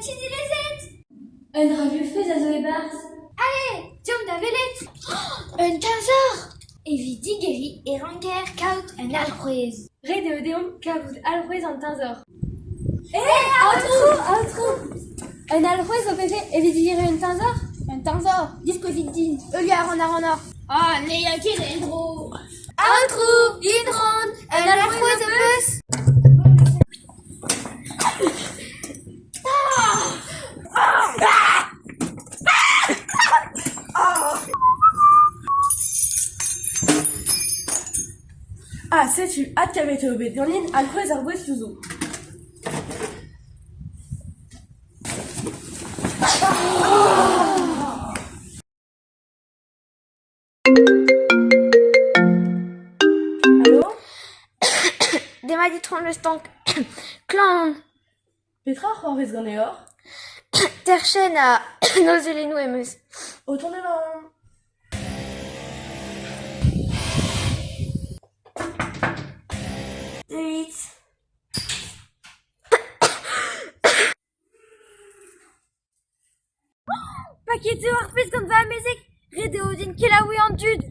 ti dilezet. Un dra vufeus a zo e-barzh. Ale, deomp da welet. Un teñzor! Evit digeriñ e ranker kaout un alc'hwez. Ret eo deomp kavout alc'hwez an teñzor. Eh, aotrou, aotrou! Un alc'hwez ho pefe evit digeriñ un teñzor? Un teñzor, diskouezit din, heuliañ a ran ac'hanoc'h. Ah, ne ya ket en-dro. Aotrou, Inron, un alc'hwez ho peus? Ah, setu, adkavet eo bet ganin alc'hwez ar gouestloù zo. Alo? Demat Itron Le Stank. Klañv on. Petra a c'hoarvez ganeoc'h? Terchenn ha nozelennoù em eus. O tont emaon. Deuit. Paket eo ar pezh gant va amezeg, ret eo din kelaouiñ an dud.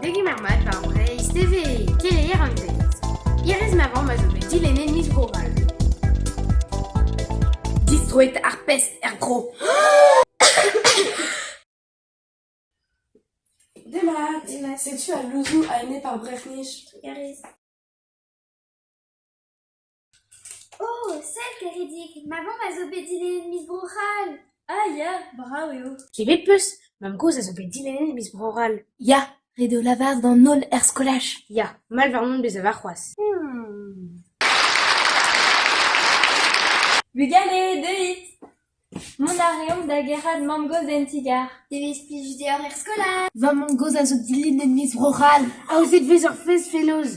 Degemer mat war Breizh TV, keleier an deiz. Hiriz ma vamm a zo bet dilennet miz Bro-C'hall. Distroet ar pest er vro. Demat. Setu al louzoù a-enep ar brec'h-nij. Trugarez. Oh, sell Keredig, ma mamm a zo bet dilennet Miss Bro-C'hall. Ah ya, brav eo. Klevet 'peus? Mamm-gozh a zo bet dilennet Miss Bro-C'hall. Ya, ret eo lavaret d'an holl er skolaj. Ya, mall warnon bezañ warc'hoazh. Bugale, deuit ! Mont a reomp da gerc'hat mamm-gozh en ti-gar. Devezh plijus deoc'h er skolaj. Va mamm-gozh a zo dilennet Miss Bro-C'hall. Aozet 'vez ur fest fenoz.